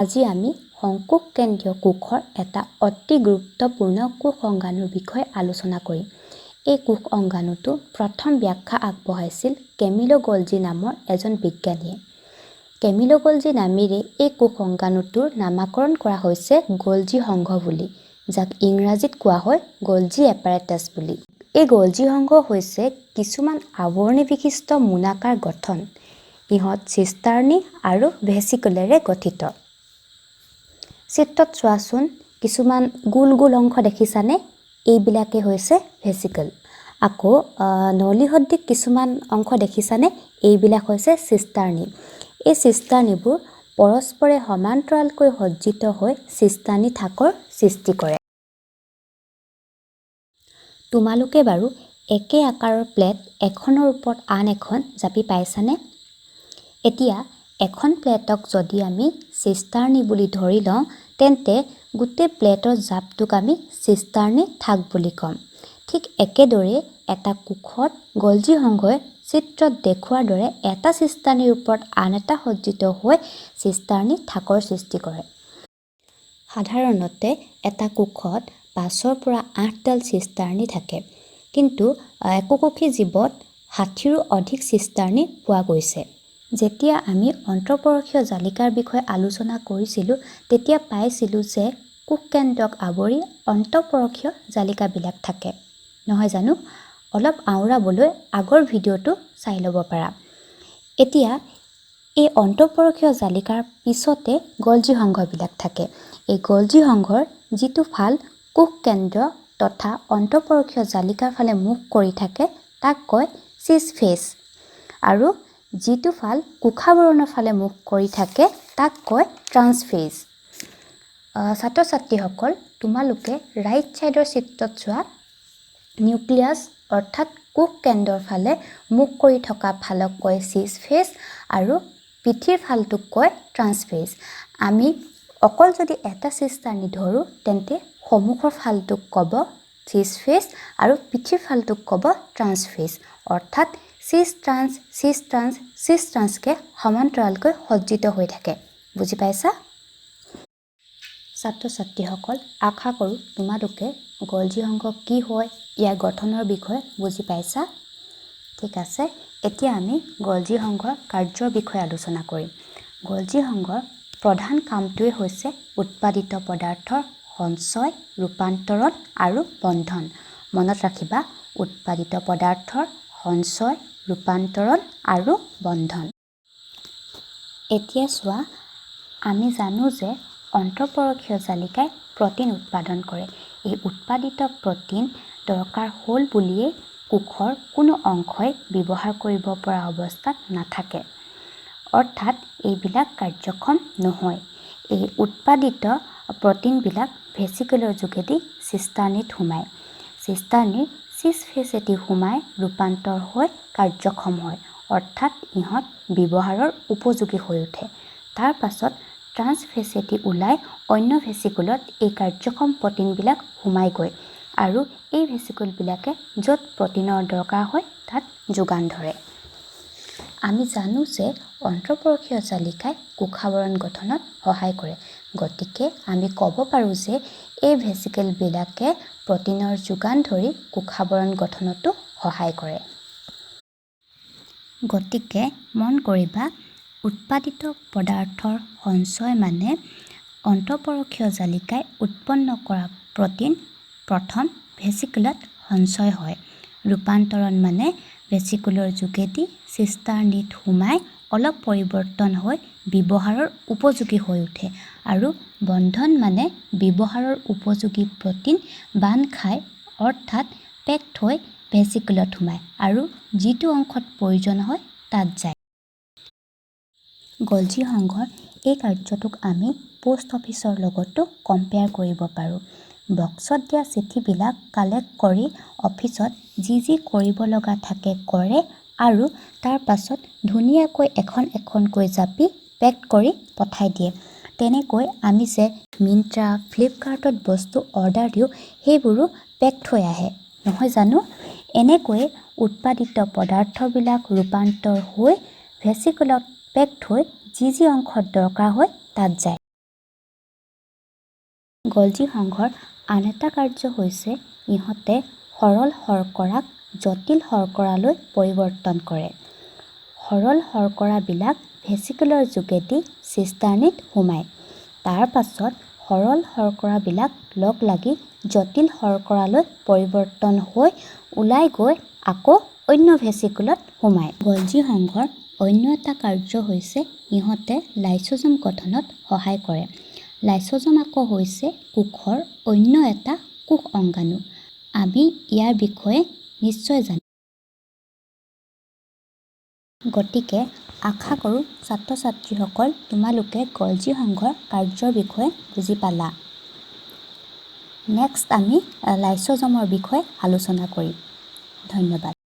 আজি আমি সংকোষকেন্দ্ৰীয় কোষৰ এটা অতি গুৰুত্বপূৰ্ণ কোষ অংগাণুৰ বিষয়ে আলোচনা কৰিম। এই কোষ অংগাণুটো প্ৰথম ব্যাখ্যা আগবঢ়াইছিল কেমিলো গলজি নামৰ এজন বিজ্ঞানীয়ে। কেমিলো গলজি নামেৰে এই কোষ অংগাণুটোৰ নামাকৰণ কৰা হৈছে গলজি সংঘ বুলি, যাক ইংৰাজীত কোৱা হয় গলজি এপাৰেটাছ বুলি। এই গলজি সংঘ হৈছে কিছুমান আৱৰণী বিশিষ্ট মোনাকাৰ গঠন। ইহঁত চিষ্টাৰ্নি আৰু ভেচিকুলেৰে গঠিত। চিত্ৰত চোৱাচোন, কিছুমান গোল গোল অংশ দেখিছানে? এইবিলাকে হৈছে ভেচিকল। আকৌ নলী সদৃশ কিছুমান অংশ দেখিছানে? এইবিলাক হৈছে চিষ্টাৰ্নি। এই চিষ্টাৰ্নিবোৰ পৰস্পৰে সমান্তৰালকৈ সজ্জিত হৈ চিষ্টাৰ্নি থাকৰ সৃষ্টি কৰে। তোমালোকে বাৰু একে আকাৰৰ প্লেট এখনৰ ওপৰত আন এখন জাপি পাইছানে? এতিয়া এখন প্লেটক যদি আমি চিষ্টাৰ্নি বুলি ধৰি লওঁ, তেন্তে গোটেই প্লেটৰ জাপটোক আমি চিষ্টাৰ্নি থাক বুলি ক'ম। ঠিক একেদৰে এটা কোষত গলজি সংঘই চিত্ৰত দেখুওৱাৰ দৰে এটা চিষ্টাৰ্নিৰ ওপৰত আন এটা সজ্জিত হৈ চিষ্টাৰ্নি থাকৰ সৃষ্টি কৰে। সাধাৰণতে এটা কোষত 5ৰ পৰা 8ডাল চিষ্টাৰ্নি থাকে, কিন্তু এককোষী জীৱত 60ৰো অধিক চিষ্টাৰ্নি পোৱা গৈছে। যেতিয়া আমি অন্তঃপৰশীয় জালিকাৰ বিষয়ে আলোচনা কৰিছিলোঁ, তেতিয়া পাইছিলোঁ যে কোষকেন্দ্ৰক আৱৰি অন্তঃপৰশীয় জালিকাবিলাক থাকে, নহয় জানো? অলপ আওৰাবলৈ আগৰ ভিডিঅ'টো চাই ল'ব পাৰা। এতিয়া এই অন্তঃপৰশীয় জালিকাৰ পিছতে গলজি সংঘবিলাক থাকে। এই গলজি সংঘৰ যিটো ফাল কোষকেন্দ্ৰ তথা অন্তঃপৰশীয় জালিকাৰ ফালে মুখ কৰি থাকে, তাক কয় চিছ ফেচ আৰু যিটো ফাল কোষাৱৰণৰ ফালে মুখ কৰি থাকে, তাক কয় ট্ৰান্সফেচ। ছাত্ৰ ছাত্ৰীসকল, তোমালোকে ৰাইট ছাইডৰ চিত্ৰত চোৱা, নিউক্লিয়াছ অৰ্থাৎ কোষ কেন্দ্ৰৰ ফালে মুখ কৰি থকা ফালক কয় চিছ ফেচ আৰু পিঠিৰ ফালটোক কয় ট্ৰান্সফেচ। আমি অকল যদি এটা চিষ্টাৰ্নি ধৰোঁ, তেন্তে সন্মুখৰ ফালটোক ক'ব চিছ ফেচ আৰু পিঠিৰ ফালটোক ক'ব ট্ৰান্সফেচ। অৰ্থাৎ চিছ ট্ৰান্স, চিছ ট্ৰান্স, চিছ ট্ৰান্সকৈ সমান্তৰালকৈ সজ্জিত হৈ থাকে। বুজি পাইছা, ছাত্ৰ ছাত্ৰীসকল? আশা কৰোঁ তোমালোকে গলজি সংঘ কি হয়, ইয়াৰ গঠনৰ বিষয়ে বুজি পাইছা। ঠিক আছে, এতিয়া আমি গলজি সংঘৰ কাৰ্যৰ বিষয়ে আলোচনা কৰিম। গলজি সংঘৰ প্ৰধান কামটোৱে হৈছে উৎপাদিত পদাৰ্থৰ সঞ্চয়, ৰূপান্তৰণ আৰু বন্ধন। মনত ৰাখিবা, উৎপাদিত পদাৰ্থৰ সঞ্চয়, ৰূপান্তৰণ আৰু বন্ধন। এতিয়া চোৱা, আমি জানো যে অন্তঃপৰশীয় জালিকাই প্ৰটিন উৎপাদন কৰে। এই উৎপাদিত প্ৰটিন দৰকাৰ হ'ল বুলিয়েই কোষৰ কোনো অংশই ব্যৱহাৰ কৰিব পৰা অৱস্থাত নাথাকে, অৰ্থাৎ এইবিলাক কাৰ্যক্ষম নহয়। এই উৎপাদিত প্ৰটিনবিলাক ভেচিকুলৰ যোগেদি চিষ্টাৰ্নিত সোমায়। চিষ্টাৰ্নিৰ চিছ ফেচেদি সোমাই ৰূপান্তৰ হৈ কাৰ্যক্ষম হয়, অৰ্থাৎ ইহঁত ব্যৱহাৰৰ উপযোগী হৈ উঠে। তাৰ পাছত ট্ৰান্সফেচেদি ওলাই অন্য ভেচিকুলত এই কাৰ্যক্ষম প্ৰটিনবিলাক সোমাইগৈ আৰু এই ভেচিকুলবিলাকে য'ত প্ৰটিনৰ দৰকাৰ হয়, তাত যোগান ধৰে। আমি জানো যে অন্তঃপৰশীয় জালিকাই কোষাৱৰণ গঠনত সহায় কৰে। গতিকে আমি ক'ব পাৰোঁ যে এই ভেচিকেলবিলাকে প্ৰটিনৰ যোগান ধৰি কোষাৱৰণ গঠনতো সহায় কৰে। গতিকে মন কৰিবা, উৎপাদিত পদাৰ্থৰ সঞ্চয় মানে অন্তঃপৰশীয় জালিকাই উৎপন্ন কৰা প্ৰটিন প্ৰথম ভেচিকুলত সঞ্চয় হয়। ৰূপান্তৰণ মানে ভেচিকুলৰ যোগেদি চিষ্টাৰ্নিত সোমাই অলপ পৰিৱৰ্তন হৈ ব্যৱহাৰৰ উপযোগী হৈ উঠে আৰু বন্ধন মানে ব্যৱহাৰৰ উপযোগী প্ৰটিন বান্ধ খাই, অৰ্থাৎ পেকড হৈ ভেচিকুলত সোমায় আৰু যিটো অংশত প্ৰয়োজন হয়, তাত যায়। গলজি সংঘৰ এই কাৰ্যটোক আমি পোষ্ট অফিচৰ লগতো কম্পেয়াৰ কৰিব পাৰোঁ। বক্সত দিয়া চিঠিবিলাক কালেক্ট কৰি অফিচত যি যি কৰিব লগা থাকে কৰে আৰু তাৰ পাছত ধুনীয়াকৈ এখন এখনকৈ জাপি পেক কৰি পঠাই দিয়ে। তেনেকৈ আমি যে মিণ্ট্ৰা, ফ্লিপকাৰ্টত বস্তু অৰ্ডাৰ দিওঁ, সেইবোৰো পেকড হৈ আহে, নহয় জানো? এনেকৈয়ে উৎপাদিত পদাৰ্থবিলাক ৰূপান্তৰ হৈ ভেচিকুলত পেকড হৈ যি যি অংশত দৰকাৰ হয়, তাত যায়। গলজি সংঘৰ আন এটা কাৰ্য হৈছে ইহঁতে সৰল শৰ্কৰাক জটিল শৰ্কৰালৈ পৰিৱৰ্তন কৰে। সৰল শৰ্কৰাবিলাক ভেচিকুলৰ যোগেদি চিষ্টাৰ্নিত সোমায়। তাৰ পাছত সৰল শৰ্কৰাবিলাক লগ লাগি জটিল শৰ্কৰালৈ পৰিৱৰ্তন হৈ ওলাই গৈ আকৌ অন্য ভেচিকুলত সোমায়। গলজি সংঘৰ অন্য এটা কাৰ্য হৈছে ইহঁতে লাইচ'জম গঠনত সহায় কৰে। লাইচ'জম আকৌ হৈছে কোষৰ অন্য এটা কোষ অংগাণু। আমি ইয়াৰ বিষয়ে নিশ্চয় জানো। গতিকে আশা কৰোঁ ছাত্ৰ ছাত্ৰীসকল, তোমালোকে গলজি সংঘৰ কাৰ্যৰ বিষয়ে বুজি পালা। নেক্সট আমি লাইচ'জমৰ বিষয়ে আলোচনা কৰিম। ধন্যবাদ।